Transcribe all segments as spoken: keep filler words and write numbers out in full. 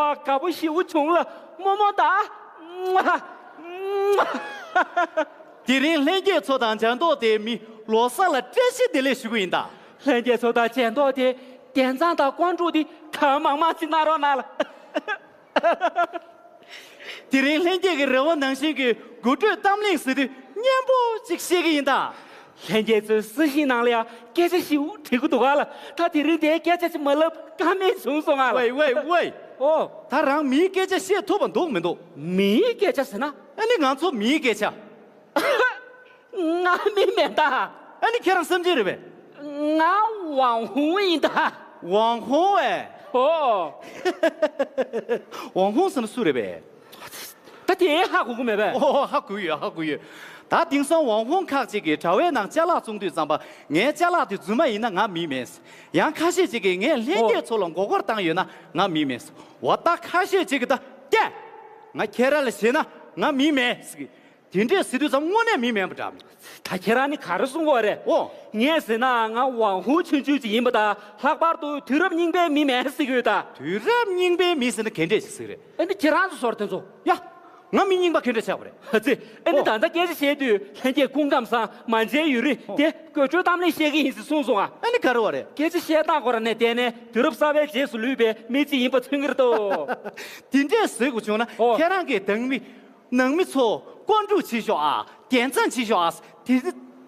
དགའ་པོ་ཞེ་པོ་བྱུང་ལ་རྨོ་མོ་ད། དེ་རིང་ལྷན་རྒྱས་ཚོ་དང་ལྗང་མདོག་དེའི་མི་ལོ་གསར་ལ་བཀྲ་ཤིས་བདེ་ལེགས་ཞུ་གི་ཡིན་ད། ལྷན་རྒྱས་ཚོ་དང་ལྗང་མདོག་དེ་དན་ཚང་དང་ཀོང་ཀྲུག་དེ་གང་མང་མང་ཅིག་གནང་རོགས་གནང་ལ། དེ་རིང་ལྷན་རྒྱས་ཀྱི་རེ་བ་ནང་བཞིན་གྱི་དགུ་སྤྲོད་གཏམ་གླེང་ཟེར་དུས་སྙན་པོ་ཅིག་བཤད་ཀྱི་ཡིན་ད། ལྷན་རྒྱས་ཚོའི་སྲི་ཞུའི་ནང་ལ་ཡང་སྐད་ཆ་ཞིག་དྲི་གི་འདུག་ག་ལ། ད་དེ་རིང་དེའི་སྐད་ཆ་ཞིག་མ་ལབ་ཀ་མེད་བྱུང་སོང་ང་ལ། ཝེ་ཝེ་ཝེ། ཨོ། ད་རང་མིའི་སྐད་ཆ་བཤད་ཐུབ་པ་འདུག་མི་འདུག་མིའི་སྐད་ཆ་ཟེར་ན། ཨ་ནི་ང་ཚོ་མིའི་སྐད་ཆ། ང་མི་མེད་ད། ཨ་ནི་ཁྱེད་རང་སེམས་ཅན་རེད་པས། ང་ཝང་ཧུང་ཡིན་ད། ཝང་ཧུང་ཨེ། ཨོ། ཝང་ཧུང་ཟེར་ན་སུ་རེད་པས། ད་དེ་ཧ་གོ་གི་མེད་པས། ཨོ་ཧ་གོ་ཡོད་ཧ་གོ་ཡོད། ད་དེང་སང་ཝང་ཧུང་ཁག་ཅིག་གིས་དྲ་བའི་ནང་ཅ་ལག་བཙོང་དུས་ཙམ་པ་ངའི་ཅ་ལག་དེ་རྫུན་མ་ཡིན་ན་ང་མི་མེད། ཡང་ཁ་ཤས་ཅིག་གིས་ངས་ལྷན་རྒྱས་ཚོ་ལ་མགོ་སྐོར་བཏང་ཡོད་ན་ང་མི་མེད། འོ་ད་ཁ་ཤས་ཅིག་གིས་ད་ཀྱེ། ང་ཁྱེད་རང་ལ་ཞེད་ན་ང་མི་མེད་ཟེར་གི། དེ་འདྲས་ཟེར་དུས་ཙམ་དངོས་གནས་མི་མེད་པ་འདྲ། ད་ཁྱེད་རང་ནི་ག་རེ་གསུང་གི་ཡོད་རེད། ཨོ། ངས་ཟེར་ན་ང་ཝང་ཧུང་ཆུང་ཆུང་ཅིག་ཡིན་པ་དང་ལྷག་པར་དུ་དུས་རབས་རྙིང་པའི་མི་མེད་ཟེར་གི་ཡོད་ད། དུས་རབས་རྙིང་པའི་མི་ཟེར་ན་ག་འདྲས་ཞིག་ཟེར་གི་རེད། ཨ་ནི་ཁྱེད་རང་ཚོ་ཟུར་དེ་ཚོ། ཡ། ང་མི་རྙིང་པ་ག་འདྲས་ཆགས་པ་རེད། ཨ་ཙི། ཨ་ནི་ཨོ། ད་ལྟ་སྐད་ཆ་བཤད་དུས་ལྷན་རྒྱས་སྐུ་ཁམས་བཟང་མ་མཇལ་ཡུན་རིང་ཨོ། དེ་དགོད་བྲོའི་གཏམ་གླེང་བཤད་ཀྱི་ཡིན་ཟེར་གསུངས་སོང་ང་། ཨ་ནི་ག་རེ་བ་རེད། སྐད་ཆ་བཤད་སྟངས་སྐོར་ནས་བལྟས་ནས་དུས་རབས་གསར་པའི་རྗེས་སུ་ལུས་པའི་མི་གཅིག་ཡིན་པ་མཚོན་གྱི་རེད་དོ། དེ་འདྲས་ཟེར་དགོས་བྱུང་ན་ཨོ། ཁྱེད་རང་གི་སྡང་མི། ནང་མི་ཚོ་ཀོང་ཀྲུག་བྱེད་ཤོག་ཨ། དན་ཚང་བྱེད་ཤོག་ཨ། དེ་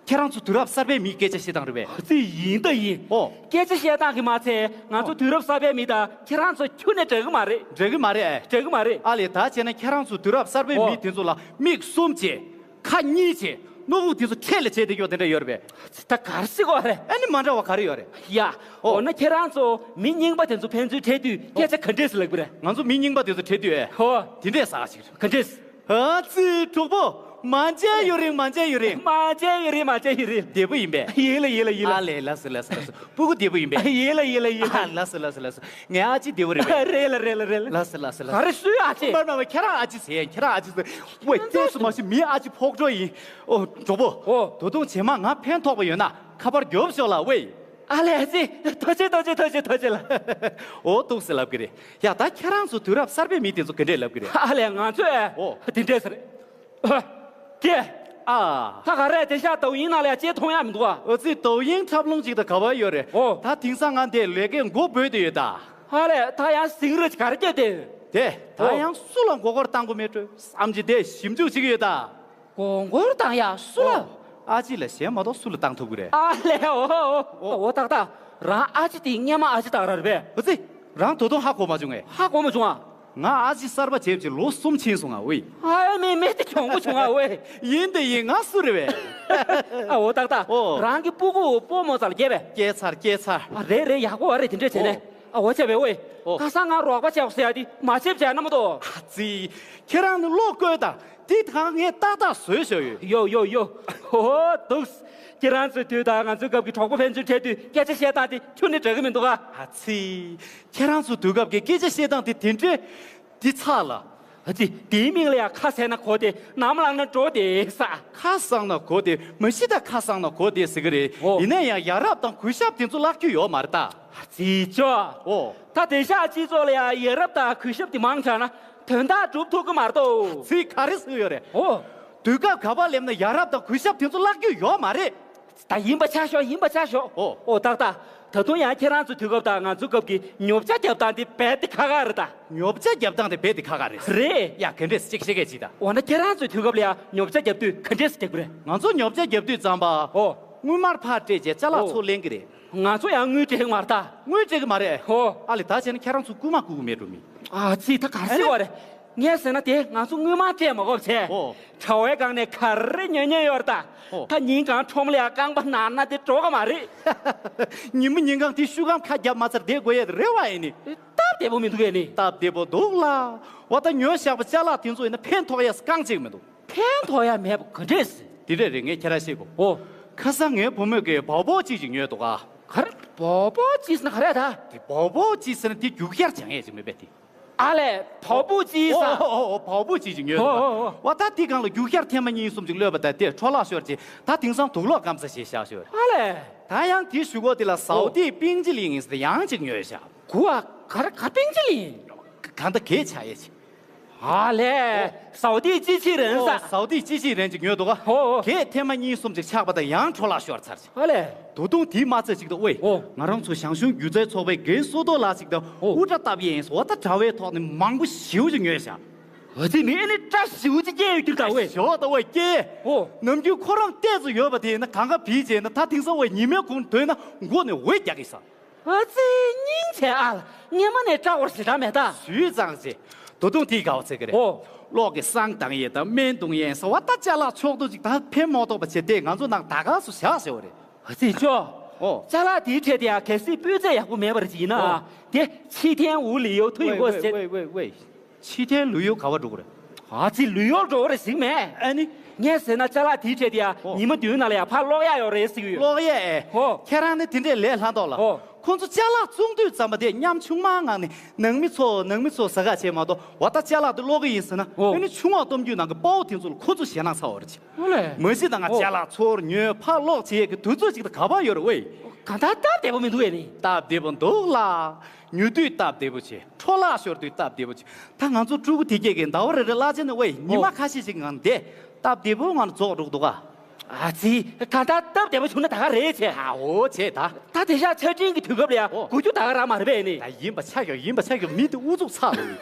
ཁྱེད་རང་ཚོ་དུས་རབས་གསར་པའི་མིའི་སྐད་ཆ་བཤད་སྟངས་རེད་པས། ཨ་ཙི་ཡིན་ད་ཡིན། ཨོ། སྐད་ཆ་བཤད་སྟངས་ཀྱིས་མ་ཚད་ང་ཚོ་ཨོ། དུས་རབས་གསར་པའི་མི་དང་ཁྱེད་རང་ཚོ་ཁྱོན་ནས་འདྲ་གི་མ་རེད། འདྲ་གི་མ་རེད་ཨེ། འདྲ་གི་མ་རེད། ཨ་ལས་ད་བྱས་ན་ཁྱེད་རང་ཚོ་དུས་རབས་གསར་པའི་ཨོ། མི་དེ་ཚོ་ལ་མིག་གསུམ་བྱས། ཁ་གཉིས་བྱས། སྣ་བུག་དེ་ཚོ་འཕྲེད་ལ་བྱས་བསྡད་ཀྱོག་དེ་འདྲ་ཡོད་རེད་པས། ད་ག་རེ་ཟེར་གྱི་ཡོད་རེད། ཨ་ནི་མ་འདྲ་བ་ག་རེ་ཡོད་རེད། ཡ། ཨོ། འོ་ན་ཁྱེད་རང་ཚོ་མི་རྙིང་པ་དེ་ཚོ་ཕན་ཚུན་འཕྲད་དུས་སྐད་ཆ་ག་འདྲས་སེ་ལབ་ཀྱི་རེད། ང་ཚོ་མི་རྙིང་པ་དེ་ཚོ་འཕྲད་དུས་ཨེ། ཧོ། དེ་འདྲས་ཟེར་ཞིག་རེད། ག་འདྲས། ཨ་ཙི་གྲོགས་པོ། མ་མཇལ་ཡུན་རིང་མ་མཇལ་ཡུན་རིང་། མ་མཇལ་ཡུན་རིང་མ་མཇལ་ཡུན་རིང་། བདེ་པོ་ཡིན་པས། ཡིན་ལ་ཡིན་ལ་ཡིན་ལ། ཨ་ལས་ལགས་སོ་ལགས་སོ་ལགས་སོ། སྤུ་གུ་བདེ་པོ་ཡིན་པས། ཡིན་ལ་ཡིན་ལ་ཡིན་ལ། ཨ་ལགས་སོ་ལགས་སོ་ལགས་སོ། ངའི་ཨ་ཅེ་བདེ་པོ་རེད་པས། རེད་ལ་རེད་ལ་རེད་ལ། ལགས་སོ་ལགས་སོ་ལགས་སོ། ག་རེ་སུའི་ཨ་ཅེ། མར་མར་མར་ཁྱེད་རང་ཨ་ཅེ་ཟེར་ཡ། ཁྱེད་རང་ཨ་ཅེ་ཟེར། ཝེ་ཏོག་ཙམ་མ་གཞི་མིའི་ཨ་ཅེ་ཕོག་འགྲོ་ཡིན། ཨོ་གྲོགས་པོ། ཨོ། ད་དུང་རྗེས་མ་ང་ཕན་ཐོགས་པ་ཡོད་ན་ཁ་པར་རྒྱོབ་ཤོག་ལ་ཝེ། ཨ་ལས་ཨ་ཙི། ཐུགས་རྗེ་ཆེ་ཐུགས་རྗེ་ཆེ་ཐུགས་རྗེ་ཆེ་ཐུགས་རྗེ་ཆེ་ལ། ཨོ་ཏོག་ཙམ་ལབ་ཀྱི་རེད། ཡ་ད་ཁྱེད་རང་ཚོ་དུས་རབས་གསར་པའི་མི་དེ་ཚོ་ག་འདྲས་ལབ་ཀྱི་རེད། ཨ་ལས་ང་ཚོས། ཨོ། དེ་འདྲས་ཟེར། ཀྱེ། ཨ། ད་ག་རེ་དེ་ཤ་ཏོའུ་ཡིན་ནང་ལ་ཡ་ཅེ་མཐོང་ཡ་མི་འདུག་ཨ། ཨོ་ཙི་ཏོའུ་ཡིན་འཁྲབ་ལུང་ཅིག་ད་ག་བ་ཡོད་རེད། ཨོ། ད་དེང་སང་ང་འདས་ལས་ཀའི་མགོ་འབོད་དེ་ཡོད་ད། ཨ་ལས་ད་ཡང་ཟིང་ར་ཅིག་ག་རེ་བརྒྱབ་དེ། དེ་ད་ཨོ། ཡང་སུ་ལ་མགོ་སྐོར་བཏང་དགོས་མེད་འགྲོ་བསམ་གྱི་དེ་ཞིབ་འཇུག་བྱེད་ཀྱི་ཡོད་ད། མགོ་སྐོར་བཏང་ཡ་སུ་ལ། ཨོ། ཨ་ཅེ་ལ་གཞན་མ་གཏོགས་སུ་ལ་བཏང་ཐུབ་ཀྱི་རེད། ཨ་ལས་ཨོ་ཨོ་ཨོ། ཨོ་ཏག་ཏག་རང་ཨ་ཅེ་དེ་སྔན་མ་ཨ་ཅེ་ཏག་ར་རེད་པས། ཨོ་ཙི། རང་ད་དུང་ཧ་གོ་མ་བྱུང་ངས། ཧ་གོ་མ་བྱུང་ཨ། ང་ཨ་ཅེ་གསར་པ་བྱེད་ཀྱི་ལོ་གསུམ་ཕྱིན་སོང་ང་ཝེ། ཨ་མེ་མེ་དེ་གྱོང་པོ་བྱུང་ཨ་ཝེ། ཡིན་དེ་ཡིན་ང་སུ་རེད་པས། ཨ་ཨོ་ཏག་ཏག་ཨོ། རང་གི་སྤུ་གུ་སྤོ་མོ་ཚ་ལ་སྐྱེས་པས། སྐྱེས་ཚར་སྐྱེས་ཚར། ཨ་རེད་རེད་ཡག་པོ་ཨ་རེད་དེ་འདྲས་བྱས་ནས། ཨོ། ཨ་འོ་བྱས་པས་ཝེ། ཨོ། ཁ་སང་ང་རོགས་པ་བྱས་ཟེར་ཡ་དེ་མ་བྱེད་བྱས་ན་མ་གཏོགས། ཨ་ཙི། ཁྱེད་རང་ནི་བློ་བཀོད་དང་། འདི་ད་ངས་ཏག་ཏག་བཟོས་བཞག་ཡོད། ཡོ་ཡོ་ཡོ། ཧོ་ཧོ་འདུག་ཁྱེད་རང་ཚོའི་དུས་དང་ང་ཚོའི་སྐབས་ཀྱི་གྲོགས་པོ་ཕན་ཚུན་འཕྲད་དུས་སྐད་ཆ་བཤད་སྟངས་དེ་ཁྱོན་ནས་འདྲ་གི་མི་འདུག་ག་ཨ་ཙི། ཁྱེད་རང་ཚོའི་དུས་སྐབས་ཀྱི་སྐད་ཆ་བཤད་སྟངས་དེ་དེ་འདྲའི་འདི་ཚ་ལ། ཨ་ཙི། དེའི་མིང་ལ་ཡང་ཁ་ཟས་ན་གོ་དེ་ནམ་ལངས་ན་འགྲོ་དེ་ས། ཁ་གསང་ན་གོ་དེ་མ་གཞི་ད་ཁ་གསང་ན་གོ་དེ་ཟེར་གི་རེད། ཨོ། ཡིན་ན་ཡང་ཡ་རབས་དང་གུས་ཞབས་དེ་ཚོ་བརླག་རྒྱུ་ཡོད་མ་རེད་ད། ཨ་ཙི་ཅོ། ཨོ། ད་དེང་སང་སྤྱི་ཚོགས་ལ་ཡང་ཡ་རབས་དང་གུས་ཞབས་དེ་མང་དྲགས་ན། དོན་དག་སྒྲུབ་ཐུབ་ཀྱི་མ་རེད་དོ། ཚིག་ག་རེ་ཟེར་ཡོད་རེད། ཨོ། དུས་སྐབས་ག་པར་སླེབས་ན་ཡ་རབས་དང་གུས་ཞབས་དེ་ཚོ་བརླག་རྒྱུ་ཡོད་མ་རེད། ད་ཡིན་པ་ཆ་ཞོག་ཡིན་པ་ཆ་ཞོག་ཨོ། ཨོ་ཏག་ཏག་ད་དུང་ཡང་ཁྱེད་རང་ཚོའི་དུས་སྐབས་དང་ང་ཚོའི་སྐབས་ཀྱི་ཉོ་ཆ་རྒྱབ་སྟངས་དེ་རྦད་དེ་ཁག་ཁག་རེད་ད། ཉོ་ཆ་རྒྱབ་སྟངས་དེ་རྦད་དེ་ཁག་ཁག་རེད། རེད། ཡ་ག་འདྲས་ཅིག་བཤད་གས་ཅིག་ད། འོ་ན་ཁྱེད་རང་ཚོའི་དུས་སྐབས་ལ་ཡང་ཉོ་ཆ་རྒྱབ་དུས་ག་འདྲས་རྒྱག་གི་རེད། ང་ཚོ་ཉོ་ཆ་རྒྱབ་དུས་ཙམ་པ། ཨོ། དངུལ་སྨར་ཕར་སྤྲད་རྗེས་ཅ་ལག་ཨོ། ཚུར་ལེན་གི་རེད། ང་ཚོ་ཡང་དངུལ་སྤྲད་ཀྱི་མ་རེད་ད། དངུལ་སྤྲད་ཀྱི་མ་རེད། ཨོ། ཨ་ལས་ད་བྱས་ན་ཁྱེད་རང་ཚོ་རྐུ་མ་རྐུ་གི་མེད་འགྲོ་མི། ཨ་ཙི་ད་ག་རེ་ཟེར་བ་རེད། ངས་ཟེར་ན་དེ་ང་ཚོ་དངུལ་མང་སྤྲད་མ་དགོས་བྱས། ཨོ། དྲ་བའི་སྒང་ནས་ག་རེ་ཉོ་ཉོ་ཡོད་རེད་ད། ཨོ། ད་ཉིན་གང་ཁྲོམ་ལ་ཡ་རྐང་པ་ན་ན་དེ་འགྲོ་ག་མ་རེད། ཉིན་མོ་ཉིན་གང་དེ་ཤུ་གམ་ཁ་རྒྱབ་མ་ཚར་བསྡད་དགོས་ཡས་རེད་བ་ཡིན་ནི། སྟབས་བདེ་པོ་མི་འདུག་ཡས་ནི། སྟབས་བདེ་པོ་འདུག་ལ། འོ་ད་ཉོས་བཞག་པ་ཅ་ལག་དེ་ཚོ་ཡིན་ན་ཕན་ཐོགས་ཡས་རྐང་གཅིག་མི་འདུག་ཕན་ཐོགས་ཡ་མེད་པ་ག་འདྲས་ཟེར། དེ་འདྲས་རེད་ངས་ཁྱེད་རང་བཤད་དགོས། ཨོ། ཁ་སང་ངའི་བུ་མོས་ཀྱི་བའོ་བའོ་ཅི་ཞིག་ཉོས་འདུག་ག་ག་རེ་བའོ་བའོ་ཅི་ཟེར་ན་ག་རེ་ད། དེ་བའོ་བའོ་ཅི་ཟེར་ན་དེ་རྒྱུག་ཤར་སྦྱང་ཡས་ཅིག་མེད་པས་དེ། ཨ་ལས། བའོ་བའོ་ཅི་ཟ། ཨོ་ཨོ་ཨོ་བའོ་བའོ་ཅི་ཞིག་ཉོས་འདུག་ག་ཨོ་ཨོ་ཨོ། བ་ད་དེ་སྒང་ལ་རྒྱུག་ཤར་ཐེངས་མ་གཉིས་གསུམ་ཅིག་གློད་པ་ད་དེ་འཕྲོ་བརླག་ཤོར་རྗེས་ད་དེང་སང་དུག་ལོག་སྐམ་ས་ཞིག་བཞག་ཤོར། ཨ་ལས། ད་ཡང་དེའི་གཞུག་གུ་དེ་ལ་ཟའོ་ཨོ། ཏི་པིང་ཅི་ལིང་ཡིན་ཟེར་ཡང་ཅིག་ཉོས་བཞག་གུ་ཨ་ག་རེ་ག་པིང་ཅི་ལིང་། གང་ལྟར་གད་ཆག་ཡས་ཅིག་ཨ་ལས། ཟའོ་ཏི་ཅི་ཅི་རན་ས། ཨོ། ཟའོ་ཏི་ཅི་ཅི་རན་ཅིག་ཉོས་འདུག་ག་ཨོ་ཨོ། གད་ཐེངས་མ་གཉིས་གསུམ་ཅིག་ཆག་པ་དང་ཡང་འཕྲོ་བརླག་ཤོར་ཚར་ཅིག་ཨ་ལས། ད་དུང་དེའི་མ་ཚད་ཅིག་ཏུ་ཨོའི། ཨོ། ང་རང་ཚོ་ཞང་ཞུང་སྒྱུ་རྩལ་ཚོགས་པའི་རྒན་བསོད་རྡོར་ལགས་ཅིག་དང་ཨོ། དབུ་སྐྲ་བཏབ་ཡས་ཡིན་ཟེར་བ་ད་དྲ་བའི་ཐོག་ནས་མང་པོ་ཞེ་པོ་ཅིག་ཉོས་ཤག་ཨ་ཙི་མི་ཨ་ནི་བཀྲ་ཤིས་པོ་ཅིག་སྐྱེས་ཡོད་རྒྱུ་ད་ཨོའི། ཞོག་ད་ཨོའི་སྐྱེས། ཨོ། ནམ་རྒྱུན་ཁོ་རང་ལྟས་ཚོ་ཡོད་པ་དེ་ཡིན་ན་གང་ག་བིས་བྱས་ན་ད་དེང་སང་ཨོའི་ཉི་མའི་གུང་དོན་ན་མགོ་ནས་འོད་རྒྱག་གི་ས། ཨ་ཙི་སྙིང་རྗེ་ཨ་ལ་སྔས་མ་ནས་བཀྲ་བར་ཞེ་དྲག་མེད་ད། ཞུས་ཙང་ཅེ། ད་དུང་དེའི་དགའ་བ་ཚེ་གི་རེད། ཨོ། གློག་གི་བསང་བཏང་ཡས་དང་སྨན་བཏུང་ཡས་ཟེར་བ་ད་ཅ་ལག་ཕྱོགས་བསྡུས་ཅིག་ད་ཕན་མ་ཐོགས་པ་བྱས་ཏེ་ང་ཚོ་ནང་ད་ག་སུ་བཞག་ཟེར་བ་རེད། ཨ་ཙི་ཅོ། ཨོ། ཅ་ལག་དེའི་གྲས་དེ་ཡང་གལ་སྲིད་སྤུས་ཚད་ཡག་པོ་མེད་པར་བྱས་ན། ཨོ། དེ་ཕྱི་ཐེན་འུ་ལི་ཡོ་ཐུ་ཡི་གོ་ཟེར། ཝེ་ཝེ་ཝེ་ཝེ། ཕྱི་ཐེན་ལུས་ཡོ་ག་བ་འགྲོ་གི་རེད། ཨ་ཙི་ལུས་ཡོ་འགྲོ་གི་རེད་ཟིག་མེད། ཨ་ནི། ངས་ཟེར་ན་ཅ་ལག་དེའི་གྲས་དེ་ཡང་ཨོ། ཉི་མ་བདུན་ནང་ལ་ཡང་ཕར་སློག་ཡག་ཡོད་རེད་ཟེར་གི་ཡོད། སློག་ཡས་ཨེ། ཨོ། ཁྱེད་རང་ནི་དེ་འདྲས་ལས་སླ་མདོག་ལ། ཨོ། ཁོང་ཚོ་ཅ་ལག་བཙོང་དུས་ཙམ་པ་དེ་ཉམ་ཆུང་མ་ངང་ནས་ནང་མི་ཚོ་ནང་མི་ཚོ་ཟ་ག་བྱས་མ་གཏོགས་འོ་ད་ཅ་ལག་དེ་སློག་གི་ཡིན་ཟེར་ན། ཨོ། ཨ་ནི་ཆུང་བ་གཏོང་རྒྱུའི་ནང་གི་དཔའ་བོ་དེ་ཚོ་ལ་ཁོ་ཚོ་ཞེད་སྣང་ཚ་བ་རེད་ཅེ། ཨོ་ལེ། མ་གཞི་ད་ང་ཨོ། ཅ་ལག་ཚོར་ཉོས་ཕར་སློག་བྱེད་ཡས་ཀྱི་དུས་ཚོད་ཅིག་ད་ག་པར་ཡོད་རེད་ཝེ། གང་ལྟར་སྟབས་བདེ་པོ་མི་འདུག་ཨེ་ནི། སྟབས་བདེ་པོ་འདུག་ལ། ཉོ་དུས་སྟབས་བདེ་པོ་བྱེད། འཕྲོ་བརླག་ཤོར་དུས་སྟབས་བདེ་པོ་བྱེད། ད་ང་ཚོ་ཕྲུ་གུ་དེ་སྐྱེས་ཀྱི་ཟླ་བ་རེ་རེ་གླ་ཆ་ནས་ཝེ་ཉི་མ་ཨོ། ཁ་ཤས་ཤིག་ངང་བསྡད། སྟབས་བདེ་པོ་ངང་རྫོགས་འགྲོ་གི་འདུག་ག་ཨ་ཙི། གང་ལྟར་སྟབས་བདེ་པོ་བྱུང་ན་ད་ག་རེད་བྱས། ཨ་འོ་བྱས་ད། ད་དེང་སང་ཆ་འཕྲིན་གྱི་དུས་སྐབས་ལ་ཡང་ཨོ། གོ་རྒྱུ་ད་ག་རང་མ་རེད་པས་ནི། ད་ཡིན་པ་ཆ་ཡོད་ཡིན་པ་ཆ་ཡོད་མི་དེ་ཨུ་ཚུགས་ཚ་ལ་ཡིན།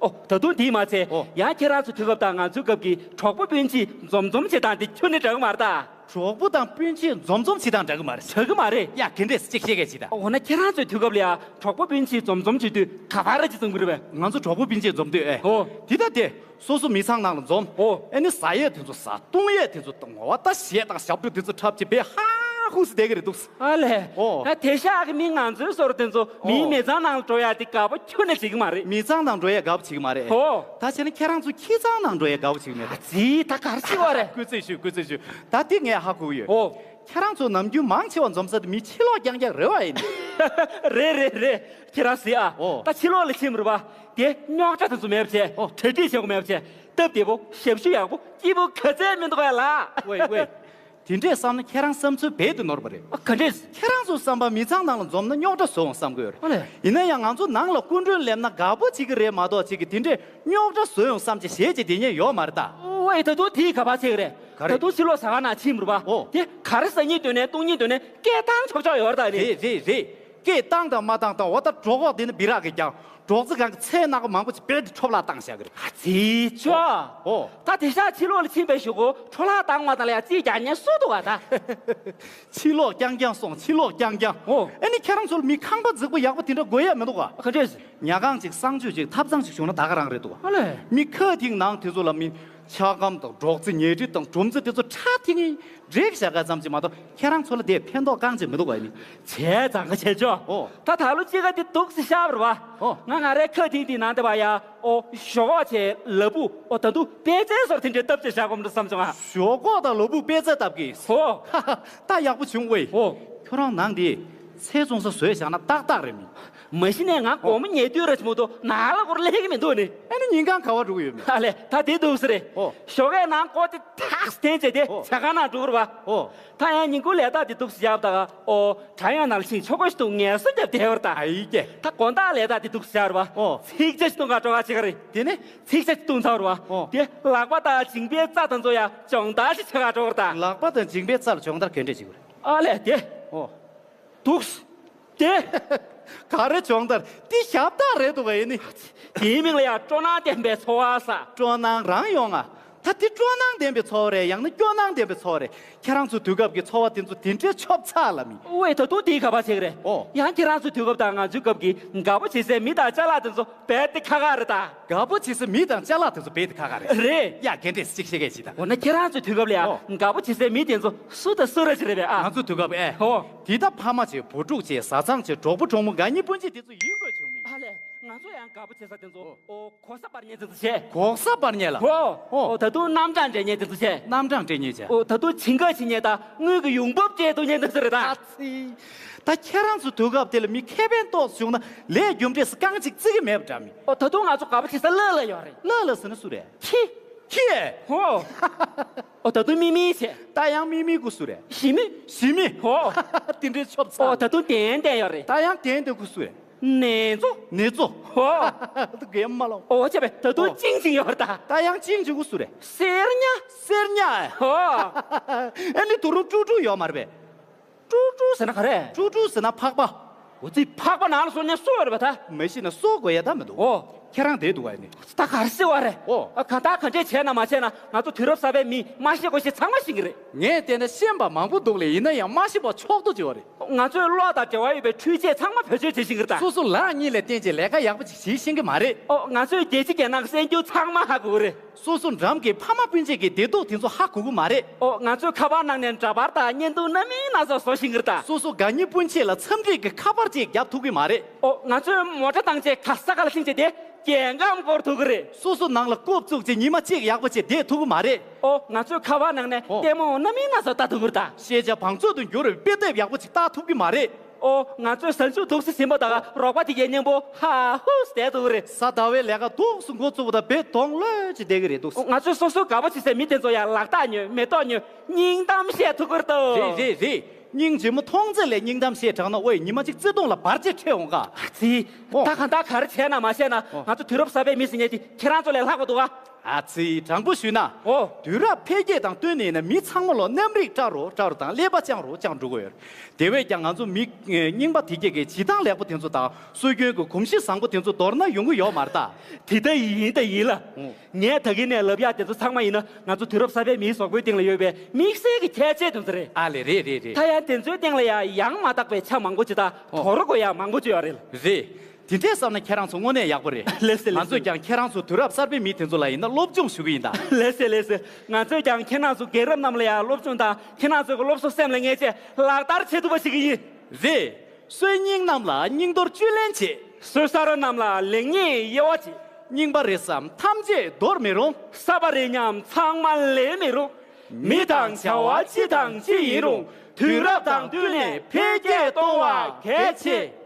ཨོ་ད་དུང་དེས་མ་ཚད་ཨོ། ཡང་ཁྱེད་རང་ཚོ་དུས་སྐབས་དང་ང་ཚོའི་སྐབས་ཀྱི་གྲོགས་པོ་སྤུན་མཆེད་འཛོམས་འཛོམས་བྱེད་སྟངས་དེ་ཁྱོན་ནས་འདྲ་གི་མ་རེད་ད། གྲོགས་པོ་དང་སྤུན་མཆེད་འཛོམས་འཛོམས་བྱེད་སྟངས་འདྲ་གི་མ་རེད། འདྲ་གི་མ་རེད། ཡ་ག་འདྲས་གཅིག་བཤད་གས་བྱེད་ད། འོ་ན་ཁྱེད་རང་ཚོའི་དུས་སྐབས་ལ་ཡང་གྲོགས་པོ་སྤུན་མཆེད་འཛོམས་འཛོམས་བྱེད་དུས་ག་པར་ཅིག་འཛོམས་གི་རེད་པས། ང་ཚོ་གྲོགས་པོ་སྤུན་མཆེད་འཛོམས་དུས་ཨེ། ཨོ། དེ་ད་དེ། སོ་སོ་མི་ཚང་ནང་ལ་འཛོམས། ཨོ། ཨེ་ནི་ཟ་ཡས་དེ་ཚོ་ཟ། བཏུང་ཡས་དེ་ཚོ་བཏུང་། འོ་ད་གཞས་དང་ཞབས་བྲོ་དེ་ཚོ་འཁྲབ་ཅིག་བས་ཧ་ཧུ་སི་བསྡད་གི་རེད་འདུག་ཨ་ལས། ཨོ། ད་དེང་སང་གི་མི་ང་ཚོའི་བཟོ་འདྲ་དེ་ཚོ་མིའི་ཨོ། མི་ཚང་ནང་ལ་འགྲོ་ཡ་དེ་དགའ་པོ་ཁྱོན་ནས་བྱེད་གི་མ་རེད། མི་ཚང་ནང་འགྲོ་ཡ་དགའ་པོ་བྱེད་གི་མ་རེད། ཨོ། ད་བྱས་ན་ཁྱེད་རང་ཚོ་ཁྱི་ཚང་ནང་འགྲོ་ཡ་དགའ་པོ་བྱེད་གི་མེད་ད། ཨ་ཙི་ད་ག་རེ་བྱེད་པ་རེད། སྐུ་རྩེད་ཞུ་སྐུ་རྩེད་ཞུ། ད་དེ་ངས་ཧ་གོ་གི་ཡོད། ཨོ། ཁྱེད་རང་ཚོ་ནམ་རྒྱུན་མང་ཆེ་བ་འཛོམས་ས་དེ་མི་ཕྱི་ལོགས་རྐྱང་རྐྱང་རེད་བ་ཡིན། རེད་རེད་རེད། ཁྱེད་རང་གཟིགས་ཨ། ཨོ། ད་ཕྱི་ལོགས་ལ་ཕྱིན་མི་རུང་བ། དེ་རྙོག་དྲ་དེ་ཚོ་མེད་པ་བྱས། ཨོ། གྲ་སྒྲིག་བྱེད་དགོས་མེད་པ་བྱས། སྟབས་བདེ་པོ་ཞབས་ཞུ་ཡག་པོ་སྐྱིད་པོ་ག་ཚད་མི་འདུག་ཨ་ལ། ཝེ་ཝེ། དེ་འདྲས་བསམ་ན་ཁྱེད་རང་བསམ་ཚུལ་རྦད་དེ་ནོར་བ་རེད། ཨ་ག་འདྲས། ཁྱེད་རང་ཚོ་བསམ་པ་མི་ཚང་ནང་ལ་འཛོམས་ན་རྙོག་དྲ་བཟོ་འོང་བསམ་གི་ཡོད་རེད། ཨ་ལས། ཡིན་ན་ཡང་ང་ཚོ་ནང་ལ་སྐུ་མགྲོན་སླེབས་ན་དགའ་པོ་བྱེད་ཀྱི་རེད་མ་གཏོགས་བྱེད་ཀྱི་དེ་འདྲས་རྙོག་དྲ་བཟོ་འོང་བསམ་བྱས་གཞས་བྱེད་དེ་ཉན་ཡོད་མ་རེད་ད། ཝེ་ད་དུང་དེའི་ག་པར་བྱེད་ཀྱི་རེད། ག་རེ། ད་དུང་ཕྱི་ལོགས་ཟ་ཁང་ནང་ཕྱིན་མི་རུང་བ། ཨོ། དེ་ག་རེ་ཟ་སྙིང་འདོད་ནའི་བཏུང་སྙིང་འདོད་ནའི་སྐད་བཏང་ཆོག་ཆོག་ཡོད་རེད་ད་ནི། རེད་རེད་རེད། སྐད་བཏང་དང་མ་བཏང་དང་འོ་ད་གྲོད་ཁོག་འདི་ནི་སྦི་རག་གིས་ཀྱང་གྲོགས་ཚེ་གང་གི་ཚལ་ནག་པོ་མང་པོ་ཅིག་རྦད་དེ་འཕྲོ་བརླག་བཏང་བཞག་གི་རེད། ཨ་ཙི་ཅོ། ཨོ། ད་དེང་སང་ཕྱི་ལོགས་ལ་ཕྱིན་པའི་གཞུག་གུ་འཕྲོ་བརླག་བཏང་བ་དང་ལ་ཡང་རྩིས་རྒྱག་ཉན་སུ་འདུག་ག་ད། ཕྱི་ལོགས་རྐྱང་རྐྱང་སོང་ཕྱི་ལོགས་རྐྱང་རྐྱང་། ཨོ། ཨེ་ནི་ཁྱེད་རང་ཚོ་ལ་མི་ཁང་པ་རྫིག་པོ་ཡག་པོ་དེ་འདྲ་དགོས་ཡས་མི་འདུག་ག་ག་འདྲས། ཉལ་ཁང་ཅིག་གསང་སྤྱོད་ཅིག་ཐབ་ཚང་ཅིག་བྱུང་ན་ད་ག་རང་རེད་འདུག་ག་ཨ་ལས། མི་ཁ་ཐིག་ནང་དེ་ཚོ་ལ་མི་འཁྱག་སྒམ་དང་སྒྲོག་ཙེ་ཉལ་ཁྲི་དང་སྒྲོམ་ཙེ་དེ་ཚོ་ཁྲ་ཐིག་རེག་བཞག་ག་ཙམ་ཅིག་མ་གཏོགས་ཁྱེད་རང་ཚོ་ལ་དེ་ཕན་ཐོགས་རྐང་ཅིག་མི་འདུག་ག་ཨེ་ནི། བྱས་ཙང་ག་བྱས་ཆོག་ཨོ། ད་ད་ལོ་གཅིག་ག་དེ་འདུག་སེ་བཞག་པ་རེད་བ། ཨོ། ང་ང་རའི་ཁ་ཐིག་དེ་ནང་དེ་བ་ཡ། ཨོ། ཞོག་ཁོག་བྱས་ལ་ཕུག་ཨོ་ད་དུང་པད་ཚལ་སོགས་དེ་འདྲའི་སྟབས་ཀྱིས་བཞག་གོམ་འགྲོ་བསམ་བྱུང་ཨ། ཞོག་ཁོག་དང་ལ་ཕུག་པད་ཚལ་སྟབས་ཀྱིས། ཧོ། ད་ཡག་པོ་བྱུང་ཝེ། ཨོ། ཁྱོད་རང་ནང་དེ་ཚལ་བཙོང་ས་བཟོས་བཞག་ན་ཏག་ཏག་རེད་མི། མ་གཞི་ནས་ང་སྒོར་མོ་ཉལ་དུས་ར་ཆི་མོ་དོ་ནང་ལ་སྒོར་སླེབས་ཀྱི་མི་འདུག་ནི། ཨ་ནི་ཉིན་གང་ག་བ་འགྲོ་གི་ཡོད་མེད། ཨ་ལས་ད་དེ་འདུག་སེ་རེད། ཨོ། ཞོགས་ཀས་ནང་ཀོ་དེ་ཐག་སྟན་བྱས་ཏེ་ཨོ། ཇ་ཁང་ནང་འགྲོ་གི་རེད་བ། ཨོ། ད་ཡང་ཉིན་གུང་ལས་ད་དེ་འདུག་སེ་བཞག་པ་ད་ག་ཨོ་བྲང་ཡང་ནང་ལ་ཕྱིན་ཆོག་གོ་ཞིག་འདུག་ངལ་གསོ་རྒྱབ་བསྡད་པ་རེད་ད། ཨ་ཡི་ཀྱེ། ད་དགོང་དག་ལས་ད་དེ་འདུག་སེ་བཞག་རེད་བ། ཨོ། ཚིག་ཇ་ཞིག་བཏུང་ག་འགྲོ་ག་བྱེད་ག་རེད། དེ་ནི། ཚིག་ཇ་ཞིག་བཏུང་ཚར་བ་རེད་བ། ཨོ། དེ་ལག་པ་དང་མཇིང་པའི་རྩ་དང་ཚོ་ཡ་སྦྱོང་བརྡར་ཞིག་བྱེད་ག་འགྲོ་གི་རེད་ད། ལག་པ་དང་མཇིང་པའི་རྩ་ལ་སྦྱོང་བརྡར་ག་འདྲས་བྱེད་དགོས་རེད། ཨ་ལས་དེ། ཨོ། འདུག་སེ། དེ། ག་རེ་སྦྱོང་བརྡར་འདི་ཞབས་སྟེགས་རེད་འདུག་ག་ཡིན་ནི། དེའི་མིང་ལ་ཡང་སྤྲོ་སྣང་ལྡན་པའི་འཚོ་བ་ཟེར། སྤྲོ་སྣང་རང་ཡོང་ང་། ད་འདི་སྤྲོ་སྣང་ལྡན་པའི་འཚོ་བ་རེད་ཡང་ན་སྐྱོ་སྣང་ལྡན་པའི་འཚོ་བ་རེད། ཁྱེད་རང་ཚོ་དུས་སྐབས་ཀྱི་འཚོ་བ་དེ་ཚོ་དེ་འདྲའི་ཆོབ་ཚ་ལ་མི། ཝེ་ད་དུང་དེའི་ག་པར་བྱེད་ཀྱི་རེད། ཨོ། ཡང་ཁྱེད་རང་ཚོའི་དུས་སྐབས་དང་ང་ཚོའི་སྐབས་ཀྱི་དགའ་པོ་བྱེད་སའི་མི་དང་ཅ་ལག་དེ་ཚོ་རྦད་དེ་ཁག་ཁག་རེད་ད། དགའ་པོ་བྱེད་སའི་མི་དང་ཅ་ལག་དེ་ཚོ་རྦད་དེ་ཁག་ཁག་རེད། རེད། ཡ་ག་འདྲས་གཅིག་བཤད་གས་ཅིག་ད། འོ་ན་ཁྱེད་རང་ཚོའི་དུས་སྐབས་ལ་ཡང་ཨོ། དགའ་པོ་བྱེད་སའི་མི་དེ་ཚོ་སུ་དང་སུ་ར་ཅིག་རེད་པས་ཨ། ང་ཚོའི་དུས་སྐབས་ཨེ། ཨོ། དེ་ད་ཕ་མ་བྱས་བུ་ཕྲུག་བྱས་བཟའ་ཚང་བྱས་གྲོགས་པོ་གྲོགས་མོ་དགའ་ཉེ་སྤུན་མཆེད་དེ་ཚོ་ཡིན་དགོས་བྱུང་མི། ཨ་ལས། ང་ཚོ་ཡང་དགའ་པོ་བྱེད་ས་དེ་ཚོ་ཨོ་གོ་ས་སྤར་མཁན་དེ་ཚོ་བྱས། གོ་ས་སྤར་མཁན་ལ། ཨོ། ཨོ། ཨོ་ད་དུང་རྣམ་གྲངས་འདྲེན་མཁན་དེ་ཚོ་བྱས། རྣམ་གྲངས་འདྲེན་མཁན་བྱས། ཨོ་ད་དུང་བྱིན་ག་བྱེད་མཁན་དང་དངུལ་གྱི་ཡོང་འབབ་སྤྲད་ཐུབ་མཁན་དེ་ཚོ་རེད་ད། ཨ་ཙི། ད་ཁྱེད་རང་ཚོ་དུས་སྐབས་དེ་ལ་མི་ཁེ་ཕན་ཏོག་ཙམ་བྱུང་ན་ལས་རྒྱུ་འབྲས་སུ་རྐང་གཅིག་བརྩི་གི་མེད་པ་འདྲ་མི། ཨོ་ད་དུང་ང་ཚོ་དགའ་པོ་བྱེད་ས་ལ་ལ་ཡོད་རེད། ལ་ལ་ཟེར་ན་སུ་རེད། ཁྱི། ཁྱི། ཨོ། ཨོ་ད་དུང་མི་མི་བྱས། ད་ཡང་མི་མི་ཁུ་སུ་རེད། ཞི་མི། ཞི་མི། ཨོ། དེ་འདྲའི་ཆོབ་ཚ། ཨོ་ད་དུང་ཏན་ཏན་ཡོད་རེད། ད་ཡང་ཏན་ཏན་ཁུ་སུ་རེད། ནེ་ཙོ། ནེ་ཙོ། ཧོ། དུ་གེ་མ་ལོ། ཨོ་ཅེ་པེ་ད་དུང་ཨོ། ཅིང་ཅིང་ཡོད་རེད་ད། ད་ཡང་ཅིང་ཅིང་གུ་སུ་རེད། སེར་ཉ། སེར་ཉ། ཧོ། ཨ་ནི་དུ་རུ་ཀྲུ་ཀྲུ་ཡོད་མ་རེད་པས། ཀྲུ་ཀྲུ་ཟེར་ན་ག་རེ། ཀྲུ་ཀྲུ་ཟེར་ན་ཕག་པ། འོ་ཙི་ཕག་པ་ནང་ལ་སོ་ཉ་སུ་ཡོད་རེད་པ་ད། མ་ཤེས་ན་སོ་དགོས་ཡ་ད་མི་འདུག་ཨོ། ཁྱེད་རང་བསྡད་འདུག་ཨ་ནི། ད་ག་རེ་ཟེར་བ་རེད། ཨོ། ཨ་གང་ལྟར་ག་འདྲས་བྱས་ན་མ་བྱས་ན་ང་ཚོ་དུས་རབས་གསར་པའི་མི་མ་ཤེས་དགོས་ཤེས་ཚང་མ་ཤེས་ཀྱི་རེད། ངས་བལྟས་ན་ཤེས་པ་མང་པོ་འདུག་ལེ། ཡིན་ན་ཡང་མ་ཤེས་པ་ཕྱོགས་བསྡུ་བྱེད་པ་རེད། ང་ཚོའི་བློ་དང་འབྲེལ་བ་ཡོད་པའི་འཕྲུལ་ཆས་ཚང་མ་བེད་སྤྱོད་བྱེད་བཞིན་གྱི་རེད་ད། སོ་སོ་ལག་གཉིས་ལ་བརྟེན་བྱས་ལས་ཀ་ཡག་པོ་ཅིག་བྱེད་ཤེས་ཀྱི་མ་རེད། ཨོ། ང་ཚོས་རྒྱལ་སྤྱི་རྒྱལ་ནང་གི་གསར་འགྱུར་ཚང་མ་ཧ་གོ་གི་རེད། སོ་སོ་འགྲམ་གྱི་ཕ་མ་སྤུན་མཆེད་ཀྱི་བདེ་སྡུག་དེ་ཚོ་ཧ་གོ་གི་མ་རེད། ཨོ། ང་ཚོའི་ཁ་པར་ནང་ནས་འདྲ་པར་དང་བརྙན་ཐུང་སྣ་མིན་སྣ་ཚོགས་བཟོ་བཞིན་གྱི་རེད་ད། སོ་སོ་དགའ་ཉེ་སྤུན་མཆེད་ལ་འཚམས་འདྲི་གི་ཁ་པར་ཅིག་བརྒྱབ་ཐུབ་ཀྱི་མ་རེད། ཨོ། ང་ཚོས་མོ་ཊ་བཏང་བྱས་ག་ས་ག་ལ་ཕྱིན་བྱས་ཏེ་རྒྱལ་ཁམས་སྐོར་ཐུབ་ཀྱི་རེད། སོ་སོ་ནང་ལ་ཀོབ་བཙུགས་བྱས་ཉི་མ་གཅིག་ཡག་པོ་བྱས་བསྡད་ཐུབ་ཀྱི་མ་རེད། ཨོ། ང་ཚོའི་ཁ་པར་ནང་ནས་ཨོ། ལྟད་མོ་སྣ་མིན་སྣ་ཚོགས་ལྟ་ཐུབ་ཀྱི་རེད་ད། ཤེས་བྱ་བང་མཛོད་དུ་འགྱུར་བའི་དཔེ་དེབ་ཡག་པོ་ཅིག་ལྟ་ཐུབ་ཀྱི་མ་རེད། ཨོ། ང་ཚོས་ཟ་ཆུ་དུག་སེ་ཟིན་པ་དང་རོགས་པ་དེ་གའི་མཉམ་པོ་ཧ་ཧུ་བསྡད་ཐུབ་ཀྱི་རེད། གཟའ་ཟླ་བའི་ལས་ཀ་དུག་སེ་འགོ་བཙུགས་པ་དང་བེ་དོང་ལོས་ཅིག་བསྡད་ཀྱི་རེད་འདུག་ཨོ། ང་ཚོས་སོ་སོ་དགའ་པོ་བྱེད་སའི་མི་དེ་ཚོ་ཡང་ལག་རྟགས་ཉོས་མེ་ཏོག་ཉོས་སྙིང་གཏམ་བཤད་ཐུབ་ཀྱི་རེད་དོ། རེད་རེད་རེད། སྙིང་རྗེ་མོ་མཐོང་ཚད་ལས་སྙིང་གཏམ་བཤད་དྲགས་ན་ཨོའི་ཉི་མ་གཅིག་བརྩེ་དུང་ལ་བར་ཆད་འཕྲད་འོང་ག་ཨ་ཙི། ཨོ། ད་གང་ལྟར་ག་རེ་བྱས་ན་མ་བྱས་ན་ཨོ། ང་ཚོ་དུས་རབས་གསར་པའི་མི་ཟེར་མཁན་དེ་ཁྱེད་རང་ཚོ་ལས་ལྷག་པ་འདུག་ག་ཨ་ཙི། དྲང་པོ་ཞུས་ན། ཨོ། དུས་རབས་འཕེལ་རྒྱས་དང་བསྟུན་ནས་ཡིན་ན་མི་ཚང་མ་ལོ་རྣམ་རིག་བཀྲ་རུ་བཀྲ་རུ་དང་ཀླད་པ་བཅང་རུ་བཅང་འགྲོ་གི་ཡོད་རེད། དེ་བས་ཀྱང་ང་ཚོ་མི་རྙིང་པ་དེ་གྱད་ཀྱི་བྱེད་སྟངས་ལེགས་པོ་དེ་ཚོ་དང་སྲོལ་རྒྱུན་གྱི་གོམས་གཤིས་བཟང་པོ་དེ་ཚོ་མདོར་ན་ཡོང་གི་ཡོད་མ་རེད་ད། དེ་ལྟ་ཡིན་ད་ཡིན་ལ། ཨོ། ངས་ད་གིན་ནས་ལབ་ཡག་དེ་ཚོ་ཚང་མ་ཡིན་ན་ང་ཚོ་དུས་རབས་གསར་པའི་མིའི་གཟུགས་པོའི་སྟེང་ལ་ཡོད་པའི་དམིགས་བསལ་གྱི་ཁྱད་ཆོས་དེ་ཚོ་རེད། ཨ་ལེ། རེད་རེད་རེད། ད་ཡང་དེ་ཚོའི་སྟེང་ལ་ཡང་ཡང་མ་དག་པའི་ཆ་མང་པོ་ཅིག་དང་ཨོ། དོར་དགོས་ཡག་མང་པོ་ཅིག་ཡོད་རེད། རེད། དེ་འདྲས་བསམ་ན་ཁྱེད་རང་ཚོ་དངོས་གནས་ཡག་པོ་རེད། ལགས་སེ་ལགས་སེ། ང་ཚོས་ཀྱང་ཁྱེད་རང་ཚོ་དུས་རབས་གསར་པའི་མི་དེ་ཚོ་ལ་ཡིན་ན་སློབ་སྦྱོང་ཞུ་གི་ཡིན་ད། ལགས་སེ་ལགས་སེ། ང་ཚོས་ཀྱང་ཁྱེད་རང་ཚོ་རྒན་རབས་རྣམས་ལ་ཡང་སློབ་སྦྱོང་དང་ཁྱེད་རང་ཚོའི་སློབ་གསོ་སེམས་ལ་ངེས་ཆེད་ལག་བསྟར་བྱེད་ཐུབ་པ་ཞིག་གི་ཡིན། རེད། སྲོལ་རྙིང་རྣམས་ལ་རྙིང་དོར་བཅུད་ལེན་བྱེད། སྲོལ་གསར་རྣམས་ལ་ལེགས་ཉེས་དབྱེ་བ་འབྱེད། རྙིང་པ་རེད་བསམ་ཐམས་ཅད་འདོར་མི་རུང་། གསར་པ་རེད་སྙམ་ཚང་མ་ལེན་མི་རུང་། མི་དང་བྱ་བ་ཅི་དང་ཅི་ཡིན་རུང་དུས་རབས་དང་བསྟུན་ནས་འཕེལ་རྒྱས་གཏོང་བ་གལ་ཆེ།